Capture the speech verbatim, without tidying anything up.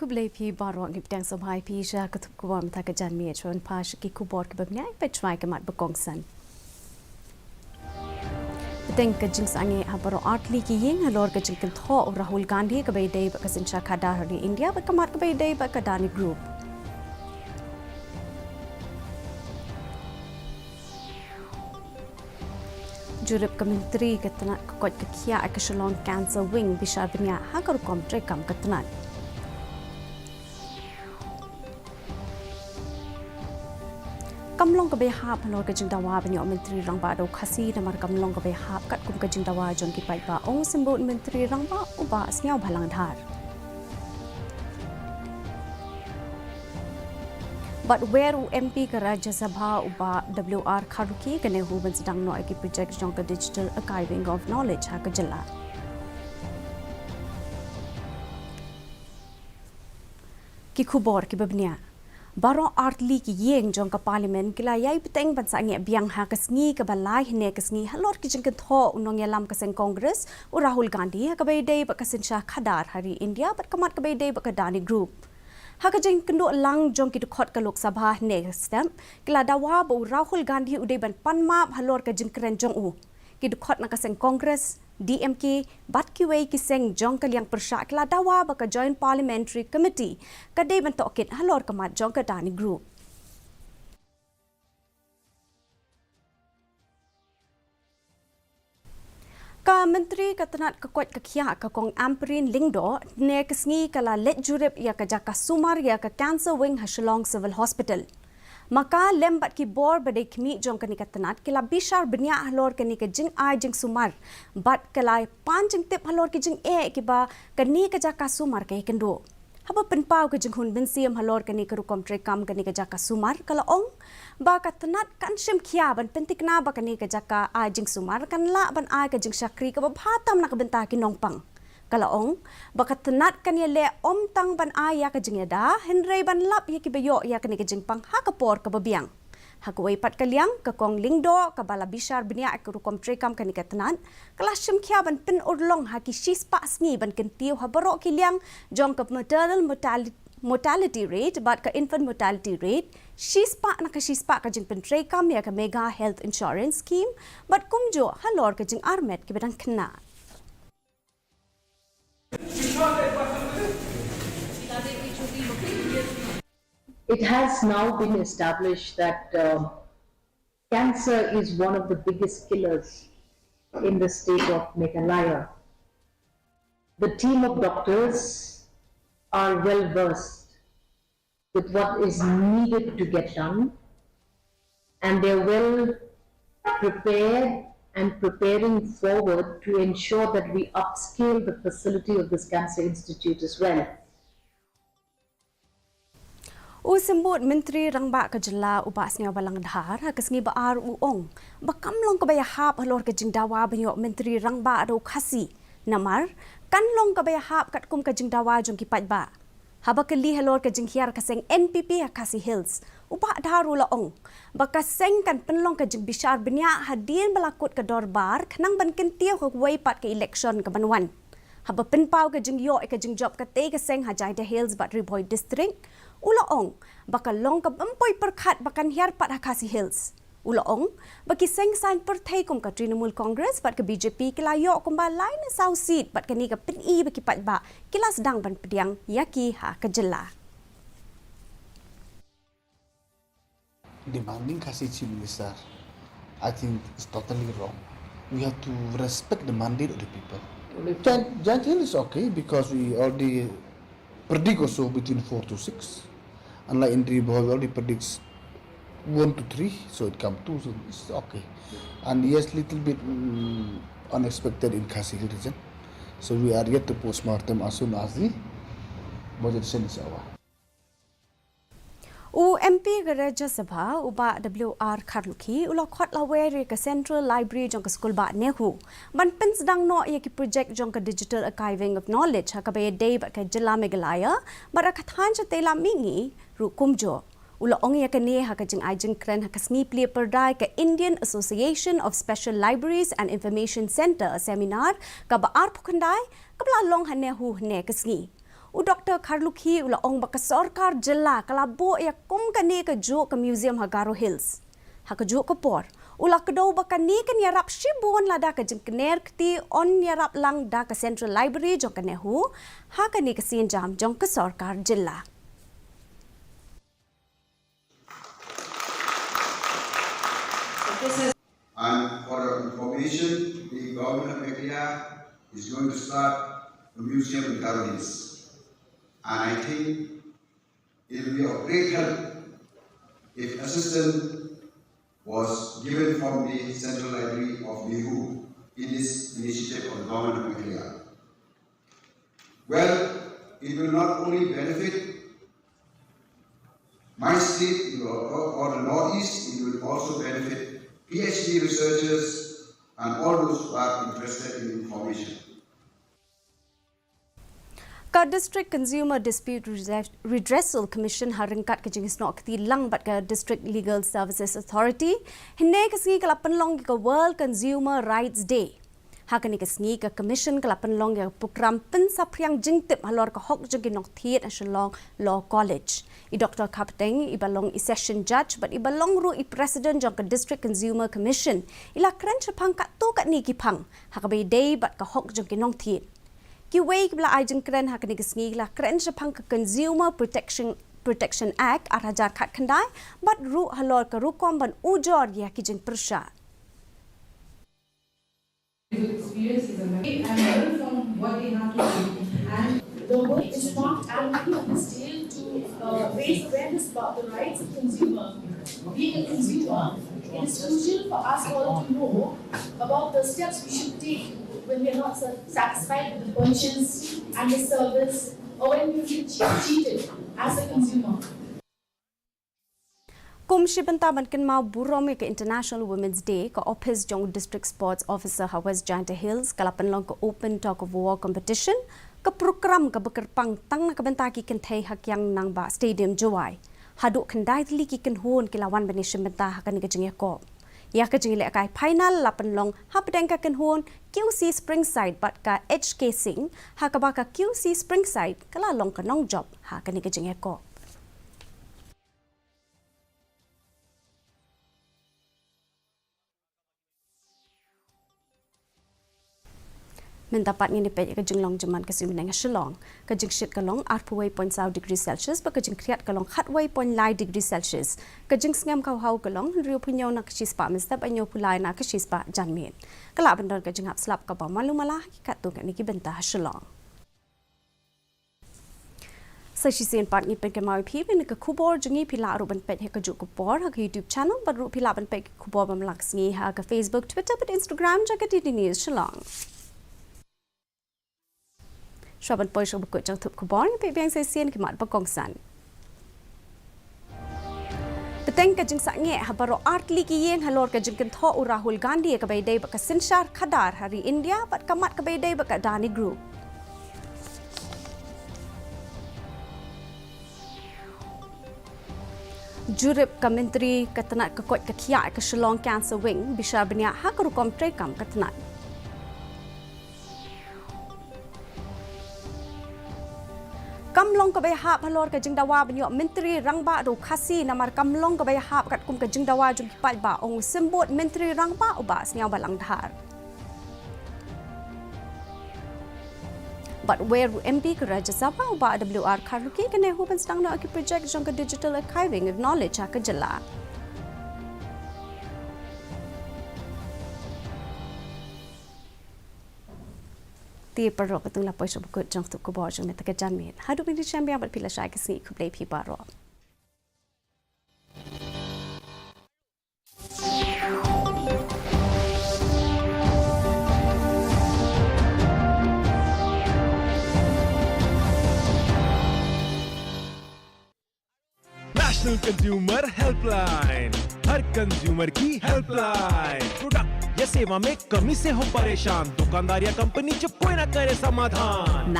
Khublei phi baroh, ngi pdiang sngewbha ïa phi sha ka thup khubor mynta ka janmiet. Shuwa ban phai sha ki khubor kiba bniah, peit shwa ïa ka mat ba kongsan. Bteng ka jingsangeh ha baroh artylli ki ïing halor ka jingkynthoh u Rahul Gandhi kaba ïadei bad ka synshar khadar ha ri India bad ka mat kaba ïadei bad ka Adani Group. Jurip ka Myntri ka tnat ka koit ka khiah ka Shillong Cancer Wing bishar bniah ha ka rukom treikam ka tnat. Kam long kaba ïahap halor ka jingdawa ban ïoh Myntri Rangbah da u Khasi namar kam long kaba ïahap katkum ka jingdawa jong ki paidbah, ong u Symbud Myntri Rangbah u Bah Sniawbhalang Dhar. Bad wer u M P ka Rajya Sabha u Bah W R Kharlukhi ha ka NEHU ban sdang noh ïa ki projek jong ka Digital Archiving of Knowledge ha ka jylla. Ki khubor kiba bniah. Baroh artylli ki ïing jong ka Parliament ki la ïai bteng ban sangeh biang ha ka sngi kaba lai hynne ka sngi halor ki jingkynthoh u nongïalam ka seng Congress u Rahul Gandhi ha kaba ïadei bad ka synshar khadar ha ri India bad ka mat kaba ïadei bad ka Adani Group. Ha ka jingkynduh lang jong ki dkhot ka Lok Sabha hynne ka step, ki la dawa ba u Rahul Gandhi u dei ban pan map halor ka jingkren jong u. Ki dkhot na ka seng Congress, D M K bad kiwei ki seng jong ka liang pyrshah ki la dawa ba ka Joint Parliamentary Committee ka dei ban tohkit halor ka mat jong ka Adani Group. Ka Myntri ka tnat ka koit ka khiah ka Kong Ampareen Lyngdoh hynne ka sngi ka la leit jurip ïa ka jaka sumar ïa ka Cancer Wing ha Shillong Civil Hospital. Ma ka lem bad ki bor ba dei khmih jong kane ka tnat ki la bishar bniah halor kane ka jingai jingsumar bad ka la pan jingtip halor ki jingeh kiba kane ka jaka sumar ka ïakynduh. Haba pynpaw ka jinghun mynsiem halor kane ka rukom treikam kane ka jaka sumar ka la ong ba ka tnat kan shim khia ban pynthikna ba kane ka jaka ai jingsumar kan lah ban ai ka jingshakri kaba bha tam na ka bynta ki nongpang. Ka la ong ba ka tnat kan ïaleh ym tang ban ai ïa ka jingïada hynrei ban lap ïa kiba ïoh ïa kane ka jingpang ha ka por kaba biang. Ha kawei pat ka liang ka Kong Lyngdoh kaba la bishar bniah ïa ka rukom treikam kane ka tnat ka la shim khia ban pynurlong ha ki shispah sngi ban kyntiew ha baroh ki liang jong ka maternal mortali-, mortality rate bad ka infant mortality rate, shispah na ka shispah ka jingpyntreikam ïa ka Mega Health Insurance Scheme bad kumjuh halor ka jingarmet kiba dang khynnah. It has now been established that, uh, cancer is one of the biggest killers in the state of Meghalaya. The team of doctors are well versed with what is needed to get done, and they're well prepared and preparing forward to ensure that we upscale the facility of this cancer institute as well. U Symbud Myntri Rangbah ka jylla u Bah Sniawbhalang Dhar ha ka sngi ba ar u ong ba kam long kaba ïahap halor ka jingdawa ban ïoh Myntri Rangbah da u Khasi. Namar kan long kaba ïahap katkum ka jingdawa jong ki paidbah. Haba kylli halor ka jinghiar ka seng N P P ha Khasi Hills, u Bah Dhar u la ong ba ka seng kan pynlong ka jingbishar bniah hadien ba la kut ka dorbar khnang ban kyntiew ha kawei pat ka election kaban wan. Haba pynpaw ka jingïoh ïa ka jingjop katei ka seng ha Jaiñtia Hills bad Ri Bhoi District, u la ong ba ka long kaba ym poi pyrkhat ba kan hiar pat ha Khasi Hills. U la ong ba ki seng saiñ pyrthei kum ka Trinamool Congress bad ka B J P ki la ïoh kumba lai ne saw seat bad kane ka pyni ba ki paidbah ki la sdang ban pdiang ïa ki ha ka jylla. Demanding Khasi Chief Minister, I think, is totally wrong. We have to respect the mandate of the people. Jan-, Jaiñtia Hills is okay because we already predict also between four to six. Unlike in Ri Bhoi, we already predict one to three, so it come two, so it's okay. And yes, little bit, mm, unexpected in Khasi Hill region. So we are yet to postmortem as soon as the budget session is over. U M P ka Rajya Sabha, u Bah W R Kharlukhi, u la khot la wer ïa ka Central Library jong ka skulbah NEHU ban pynsdang noh ïa ki projek jong ka Digital Archiving of Knowledge ha kaba ïadei bad ka jylla Meghalaya bad ha ka thaiñ shatei lam mihngi ruh kumjuh. U la ong ïa kane ha ka jingai jingkren ha ka sngi plie pyrda ïa ka Indian Association of Special Libraries and Information Centre seminar kaba arphew khyndai kaba la long ha NEHU hynne ka sngi. U Doktor Kharlukhi u la ong ba ka sorkar jylla ka la buh ïa kum kane kajuh ka museum ha Garo Hills. Ha kajuh ka por, u la kdew ba kane kan ïarap shibun lada ka jingkner kti yn ïarap lang da ka Central Library jong ka NEHU ha kane ka sienjam jong ka sorkar jylla. And for your information, the government of Meghalaya is going to start a museum in Garo Hills. And I think it will be of great help if assistance was given from the Central Library of NEHU in this initiative of the government of Meghalaya. Well, it will not only benefit my state, it will, or, or the Northeast, it will also benefit PhD researchers and all those who are interested in information. Ka District Consumer Dispute Redress-, Redressal Commission ha ryngkat ka jingsnoh kti lang bad ka District Legal Services Authority, hynne ka sngi ka la pynlong ïa ka World Consumer Rights Day. Ha kane ka sngi ka Commission ka la pynlong ïa ka prokram pynsaphriang jingtip halor ka hok jong ki nongthied ha Shillong Law College. I Doktor Khapteng iba long i Session Judge bad iba long ruh i President jong ka District Consumer Commission i la kren shaphang katto katne ki phang ha kaba ïadei bad ka hok jong ki nongthied. Kiwei kiba la ai jingkren ha kane ka sngi ki la kren shaphang ka Consumer Protection, Protection Act ar hajar khatkhyndai bad ruh halor ka rukom ban ujor ïa ki jingpyrshah. Experience is amazing and learn from what they have to do. And the work is not only on this day to, uh, raise awareness about the rights of consumer. Being a consumer, it is crucial for us all to know about the steps we should take when we are not sa-, satisfied with the purchase and the service, or when we feel che-, cheated as a consumer. Kum shi bynta ban kynmaw burom ïa ka International Women's Day, ka ophis jong u District Sports Officer ha West Jaintia Hills ka la pynlong ka Open Tug of War Competition, ka prokram kaba kyrpang tang na ka bynta ki kynthei ha Kiang Nangbah Stadium, Jowai. Haduh khyndai tylli ki kynhun ki la wan ban ïashim bynta ha kane ka jingïakop. Ïa ka jingïalehkai final la pynlong hapdeng ka kynhun Q C Springside bad ka H K Singh, ha kaba ka Q C Springside ka la long ka nongjop ha kane ka jingïakop. Mynta pat ngin ïa peit ïa ka jinglong jingman ka sngi mynne ha Shillong. Ka jingshit ka long arphew wei point saw degree Celsius, bad ka jingkhriat ka long khatwei point lai degree Celsius. Ka jingsngem ka haw ka long hynriewphew hynñiew na ka shispah mynstep, hynñiewphew lai na ka shispah janmiet. Ka lah ban don ka jinghap slap kaba malu mala ha katto katne ki bynta ha Shillong. Sa shisien pat ngi pynkynmaw ïa phi ba ïa ka khubor jong ngi phi lah ruh ban peit ha kajuh ka por ha ka YouTube channel, bad ruh phi lah ban peit ka khubor ba man la ka sngi ha ka Facebook, Twitter bad Instagram jong ka D D News Shillong. Shuwa ban poi sha ba kut jong thup khubor, ngi peit biang sa shisien ki mat ba kongsan. Bteng ka jingsangeh ha baroh artylli ki ïing halor ka jingkynthoh u Rahul Gandhi ïa kaba ïadei bad ka synshar khadar ha ri India bad ka mat kaba ïadei bad ka Adani Group. Jurip ka Myntri ka tnat ka koit ka khiah ka Shillong Cancer Wing bishar bniah ha ka rukom treikam ka tnat. Kam long kaba ïahap halor ka jingdawa ban ïoh Myntri Rangbah da u Khasi namar kam long kaba ïahap katkum ka jingdawa jong ki paidbah, ong u Symbud Myntri Rangbah u Bah Sniawbhalang Dhar. Bad wer u M P ka Rajya Sabha u Bah W R Kharlukhi ha ka NEHU ban sdang noh ïa ki project jong ka Digital Archiving of Knowledge ha ka jylla. Te paralok, katu la poi sha ba kut jong thup khubor jong mynta ka janmiet. Haduh ban ïashem biang bad phi lashai ka sngi, khublei phi baroh. National Consumer Helpline, हर consumer की helpline। Product या सेवा में कमी से हो परेशान, दुकानदार या कंपनी चुप कोई ना करे समाधान। National